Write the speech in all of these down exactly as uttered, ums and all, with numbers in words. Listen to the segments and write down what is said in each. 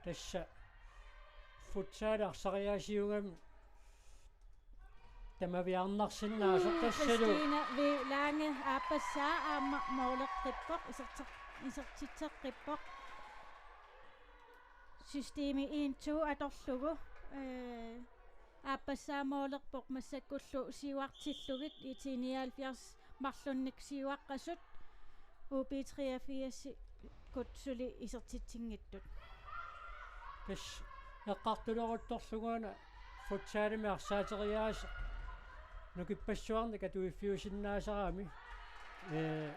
Tassa futsal arsariaasiugami tamaviaarnarsinnaasoq tassalu. Christine V. Lange aappassaa aamma måleqqippoq, iserter-, isertitseqqippoq. Systemi en to atorlugu, øh, aappassaa målerpoq massakkullu siuartillugit, IT nioghalvfjerds marlunnik siuaqqasut, UB treogfirs-ikkut suli isertitsinngitsut. Tassa eqqartuleruttorlugu una futsalimi arsaateriaaseq nukippassuarnik atuiffiusinnaasarami. Ee,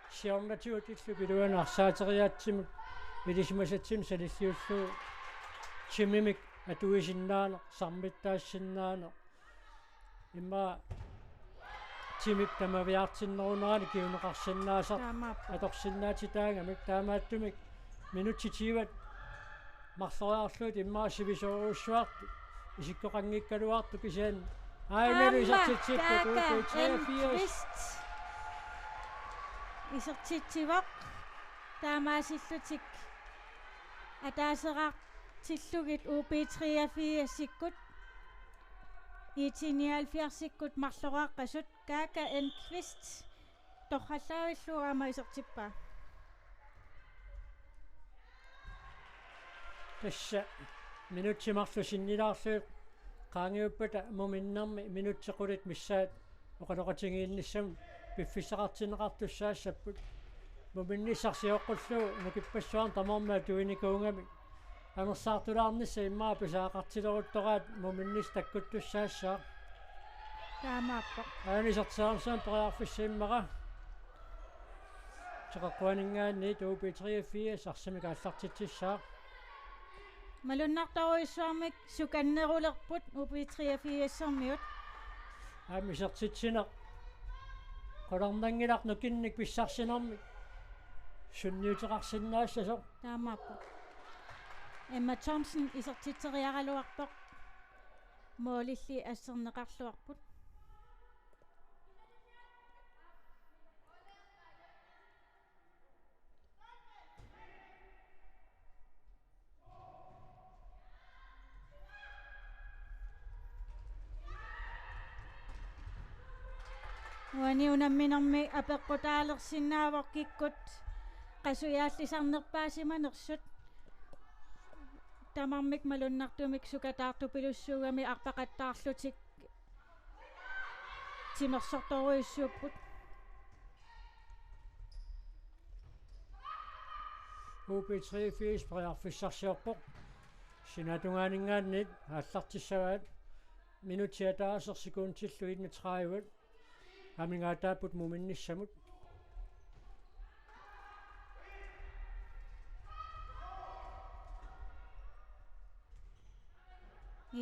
siornatigut illup iluani arsaateriaatsimut ilisimasatsinnut sanilliullugu timimik atuisinnaaneq, sammittaasinnaaneq. Immaqa timip tamaviaartinnerunerani kinguneqarsinnaasartoq. Taamaappoq. Atorsinnaatitaagamik, taamaattumik minutsit tyve marloriarlugit immaqa sivisoorujussuartut isikkoqanngikkaluartut kisianni aajnalu isertitsipput. Aamma K K U B treogfirs Enqvist isertitsivoq, taamaasillutik ataaseqartillugit UB treogfirs-ikkut IT nioghalvfjerds-ikkut marloraqqasut. K K Enqvist torrallaavillugu aamma isertippaa. Tassa minutsit marluk sinnilaarlugit qaangiuppata muminnermi minutsit qulit missaat oqaloqatigiinnissamut piffissaqartinneqartussaassapput. Muminnissaq sioqqullugu nukippassuarnik tamarmik atuinikuugamik anersaartulaarnissaq immaqa pisariaqartileruttoraat muminnissaq takkuttussaassaaq. Taamaappoq. Aani isertitseriarnissamut periarfissammata. Teqeqquaninngaanniit UB treogfirs arsamik aallartitsissaaq. Malunnartorujussuarmik sukannerulerput UB treogfirs-ermiut. Aamma isertitsineq qularnanngilaq nukinnik pissarsinermik sunniuteqarsinnaassasoq. Taamaappoq. Emma Thomsen isertitseriaraluarpoq. Målilli asserneqarluarput. Uani unamminermi apeqqutaalersinnaavoq kikkut qasujaallisarnerpaasimanersut. Tamarmik malunnartumik sukataartupilussuugami arpaqattaarlutik timersortorujussuupput. UB treogfirs periarfissarsiorpoq. Sinaatungaaninngaanniit aallartissavaat. Minutsit ataaseq sekundillu enogtredive amigaataapput muminnissamut.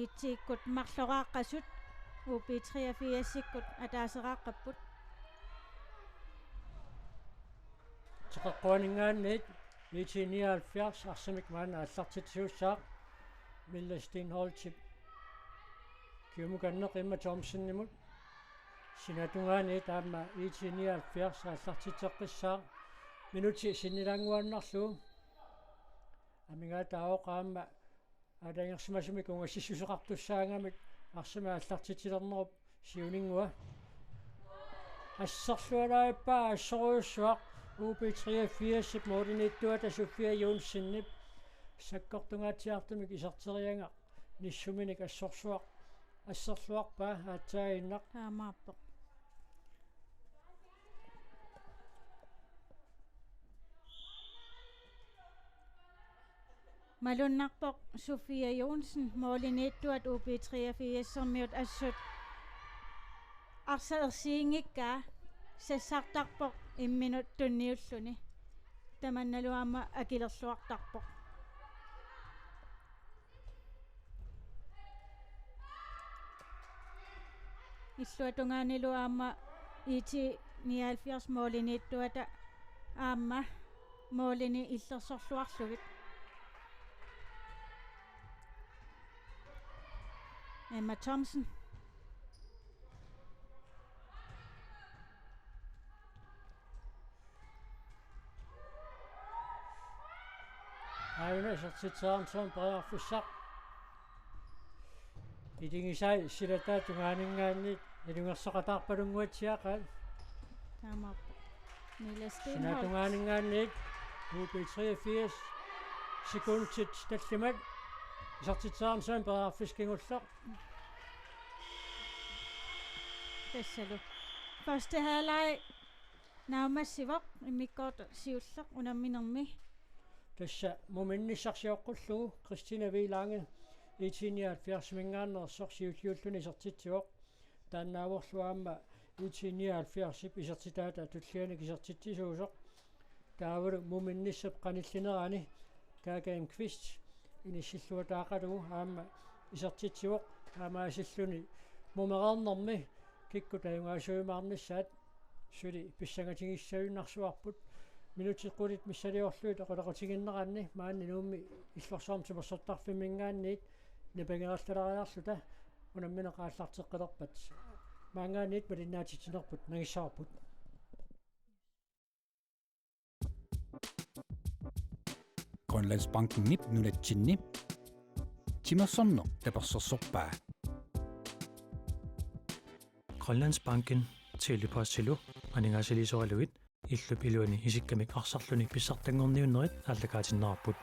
IT-ikkut marloraaqqasut, UB treogfirs-ikkut ataaseraaqqapput. Teqeqquaninngaanniit IT nioghalvfjerds arsamik maanna aallartitsisuussaaq, Mille Steenholdtip kiumukanneq Emma Thomsenimut. Sinaatungaaniit aamma IT nioghalvfjerds aallartitseqqissaaq, minutsi sinnilaannguaannarlugu. Amigaataavoq aamma aalajangersimasumik ungasissuseqartussaagamik arsamik aallartitsilernerup siuninngua. Asserlualaarpaa assorujussuaq, UB treogfirs-ip målimiittuata Sofia Johnsenip sakkortungaatsiartumik iserteriagaq nissuminik assorsuaq, asserluarpaa aatsaaginnaq. Taamaappoq. Malunnarpoq Sofia Johnsen målimiittuata UB treogfirs-ermiut assut arsaq ersiginngikkaa, sassartarpoq imminut tunniulluni. Tamannalu aamma akilerluartarpoq. Illuatungaanilu aamma IT nioghalvfjerds målimiittuata aamma målini illersorluarlugit. Emma Thomsen. Aajuna isertitseriarmat sooq periarfissaq. Iligisai silataat tungaaninngaanniit ilungersoqataarpalunnguatsiaqaat. Taamaappoq. Mille Sinaata Stenholt. Tungaaninngaanniit U B treogfirs sekundit tallimat. Isertitseriarmat sooq periarfissaq kingulleq. Tassalu. Første halvleg naammassivoq immikkoortoq siulleq unamminermi. Tassa muminnissaq sioqqullugu Christina V. Lange IT nioghalvfjerdsiminngaanneersoq siulliulluni isertitsivoq. Taannaavorlu aamma IT nioghalvfjerdsip isertitaata tullianik isertitsisuusoq. Taavalu muminnissap qanillinerani K G M Kvist inissilluataaqalugu aamma isertitsivoq, taamaasilluni mumereernermi kikkut ajugaasuujumaarnissaat suli pissangatigissajunnaarsuarput. Minutsit qulit missiliorlugit oqaloqatiginneranni maani Nuummi Illorsuarmi timersortarfimminngaanniit nipangerallaleriarluta unammineq aallarteqqilerpat. Maanngaanniit malinnaatitsinerput nangissavarput. Grønlandsbankenip nunatsinni timersorneq tapersersorpaa. Grønlandsbanken Tele-Postilu aningaasaliisoralugit illup iluani isikkamik arsarluni pissartanngorniunnerit aallakaatinneqarput.